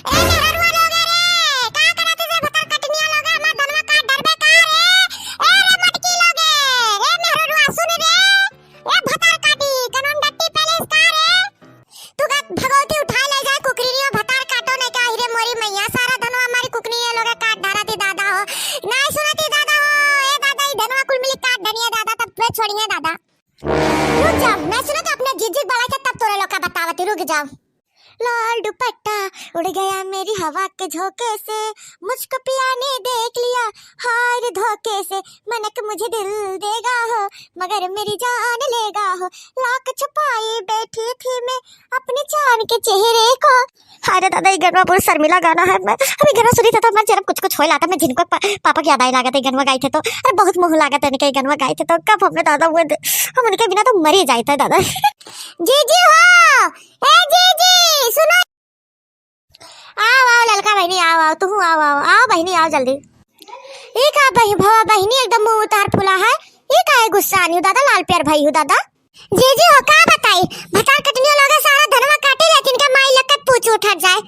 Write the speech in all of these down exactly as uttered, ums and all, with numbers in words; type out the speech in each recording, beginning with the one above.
ए मेहररुआ लोगे रे, का करत रे भतार कटनिया लोगे, हमार धनवा काट डरबे का रे? ए रे मटकी लोगे, ए मेहररुआ सुन रे, ए भतार काटी, कनौन डट्टी पेलिस का रे? तू का भगवती उठाए ले जाए कुकरिनियो भतार काटो नहीं का, अहिरे मोरी मैया, सारा धनवा हमारी कुकरिनिया लोगे काट डारती दादा हो। नहीं सुनती दादा हो, ए दादा, ई धनवा कुल मिली काट डनिया दादा, तब फिर छोड़िए दादा। रुक जाओ, मैं सुनो तो अपने जीजी के बड़ाई के तब तोरे लोग का बतावती, रुक जाओ। लाल दुपट्टा उड़ गया मेरी हवा के झोंके से, मुझको पिया ने देख लिया हाय रे धोखे से, मनक मुझे दिल देगा हो, मगर मेरी जान लेगा हो, लाख छुपाए बैठी थी मैं अपने चान के चेहरे को। हाय रे दादा, ई गनवा बहुत शर्मिला गाना है। मैं अभी गनवा सुनी थे तो हमारे चेहरा कुछ कुछ होए लाता। मैं झिनको पा-, पापा के याद आए लागत है, गनवा गाई थे तो। अरे बहुत मोह लागत है इनके गनवा गाई थे तो। कब हमें दादा हुए दे-, हम उनके बिना तो मर ही जाए थे दादा। जीजी हो, ए जीजी, सुनो। आओ, आओ ललका बहिनी, आओ, आओ, तू आओ, आओ, आओ बहिनी, आओ जल्दी। ई का बहि-, भवा बहिनी एकदम मुंह उतार फुला है। ई का है गुस्सा आनी हो दादा, लाल प्यार भाई हो दादा। जीजी हो का बताई, भतार कटनियो लोगे सारा धनवा काटे लेकिन के माई लग के पूछ उठा जाए,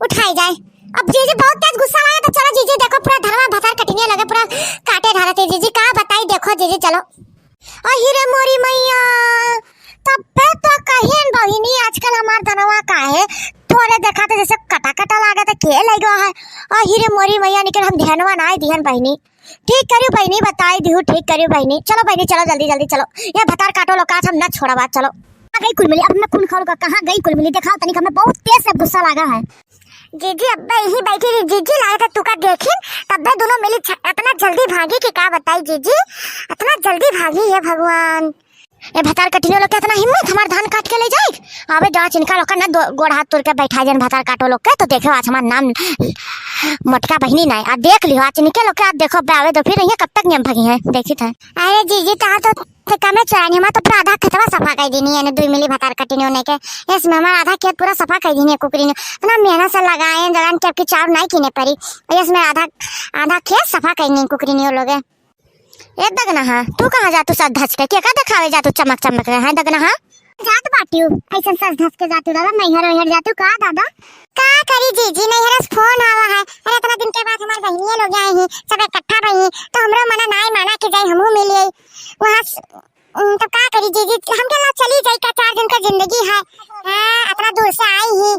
उठाई जाए। अब जीजी बहुत तेज गुस्सा लागे तो चलो जीजी देखो पूरा धनवा भतार कटनियो लोगे पूरा काटे ढारते जीजी, का बताई देखो जीजी चलो। अहिरे मोरी मैया, तब्बे तो कहिन बहिनी आजकल हमार धनवा काहे थोड़े देखाते जैसे कटा कटा लागत है, के लइगो है। अहिरे मोरी मैया निकल हम ध्यानवा नाई दिहन बहिनी। ठीक करियो बहिनी, बताई दिहु, ठीक करियो बहिनी। चलो बहिनी, चलो जल्दी जल्दी चलो। ये भतार काटो लोग का आज हम न छोड़ावा, चलो। कहाँ गई कुल मिली? अब मैं खून खाऊंगा, कहाँ गई कुल मिली? दिखाओ तनिक, हमें बहुत तेज से गुस्सा लागा है। जीजी अब्बे यहीं बैठी रही, जीजी लागत है तू का देखिन, तब्बे दोनों मिली झ-, इतना जल्दी भागी कि का बताई जीजी, इतना जल्दी भागी है भगवान। ए भतार कटियो लोग के इतना हिम्मत हमार धान काट के ले जाए। अबे जांच इनका लोग का ना दो गोड़ हाथ तोड़ के बैठा जान भतार काटो लोग के, तो देखो आज हमार नाम मोटका बहिनी ना आ देख लियो आज इनके लोग के, आज देखो बे आवे तो फिर ये कब तक नियम भागी है देखी थे। अरे जीजी तो, तो, तो कमे चोरानी हमार तो पूरा आधा खेतवा सफा कर दीनी है दुई मिली भतार कटियो ने के। इसमें हमार आधा खेत पूरा सफा कर दीनी है कुकरी ने। इतना मेहनत से लगाए जलान के अब की चाउर नहीं किने पड़ी। इसमें आधा, आधा खेत सफा कर दीनी कुकरी ने लोगे। ए दगनहा, तू कहाँ जातू सज धज के? केका देखावे जातू चमक चमक के, हैं दगनहा? जात बाटियो, ऐसन सज धज के जातू दादा, नैहर वैहर जातू का दादा? का करी जीजी, नैहर से फोन आवा है। अरे इतना दिन के बाद हमार बहिनिये लोग आई ही, सब इकट्ठा भई ही, तो हमरो मना नाई माना कि जाई हमहू मिलिए। वहाँ स-, उम, तो का करी जीजी, हमके ला चली जाई का, चार दिन का जिंदगी है। हाँ, इतना दूर से आई ही,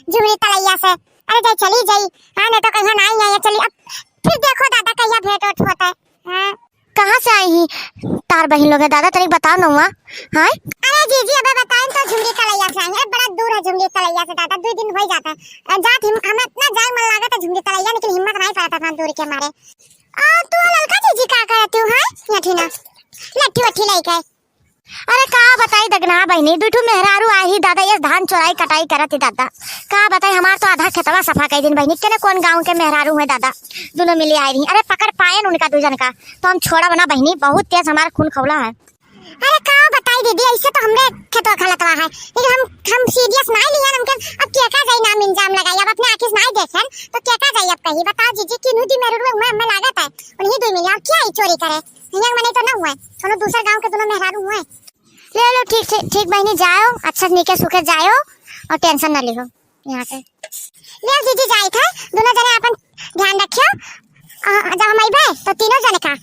झुमरी तलैया से। अरे जाई चली जाई, हाँ नहीं तो कहिया नाई आई, चली अब फिर देखो दादा कहिया भेंट ओट होता है। हाँ। कहाँ से आई ही तार बहिन लोग है दादा, तनिक बताओ नौआ। हाँ? अरे जीजी, अबे बताएं तो झुमरी कलैया से आई है, बड़ा दूर है झुमरी कलैया से दादा, दो दिन हो ही जाता है। अ, जात हिम-, हमें इतना जाए मन लागत है झुमरी कलैया, लेकिन हिम्मत नहीं पड़ता था दूर के मारे। और तू ललका जीजी का करती हूँ, हाँ? लठी ना, लठी वठी लेके। अरे का बताई दगना बहिनी, दुई ठो मेहरारू आई ही दादा, ये धान चोराई कटाई करत ही दादा। का बताई, हमार तो आधा खेतवा सफा कई दिन बहिनी, केने कौन गाँव के मेहरारू है दादा, दोनों मिली आई रही। अरे पकड़ पाएन उनका दू जन का, तो हम छोड़ा बना बहिनी, बहुत तेज हमार खून खौला है। अरे का बताई दीदी, ऐसे तो हमरे खेतवा खलतवा है, लेकिन हम, हम सीरियस ना लिया, हमके अब केका जाई नाम इंजाम लगाई, अब अपने आँखी से ना देखेन, तो केका जाई अब कहीं, बताओ जीजी, किन्हू दी मेहरारू में हमें लागत है, उन्हीं दू मिली, और क्या ही चोरी करे, हियां मने तो ना हुए, कोनो दूसर गाँव के दोनों मेहरारू हुए। ले लो, ठीक, ठीक, ठीक बहिनी, जाओ, अच्छा नीके सुखे जाओ और टेंशन ना लिहो यहाँ से। ले जीजी, जाई थे, दोनों जने अपन ध्यान रखियो। अ, जब हम अइबे तो तीनों जने का,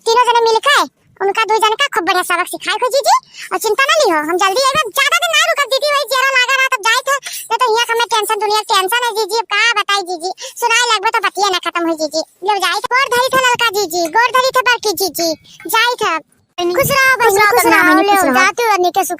तीनों जने मिलके उनका दो जने का खूब बढ़िया सबक सिखाए को जीजी, और चिंता ना लिहो, हम जल्दी अइबे, ज्यादा दिन ना रुकब दीदी, वही जेरा लागा रहा तब जाई थे, नहीं तो यहाँ हमें टेंशन, दुनिया टेंशन है जीजी, अब का बताई जीजी, सुनाए लगबे तो बतिया ना खत्म हुई जीजी। ले जाई थे, गोर धरी थे ललका जीजी, गोर धरी थे बड़की जीजी, जाई थे। खुश रहो बहिनी, खुश रहो, ले जाती हूँ, नीके सुखे।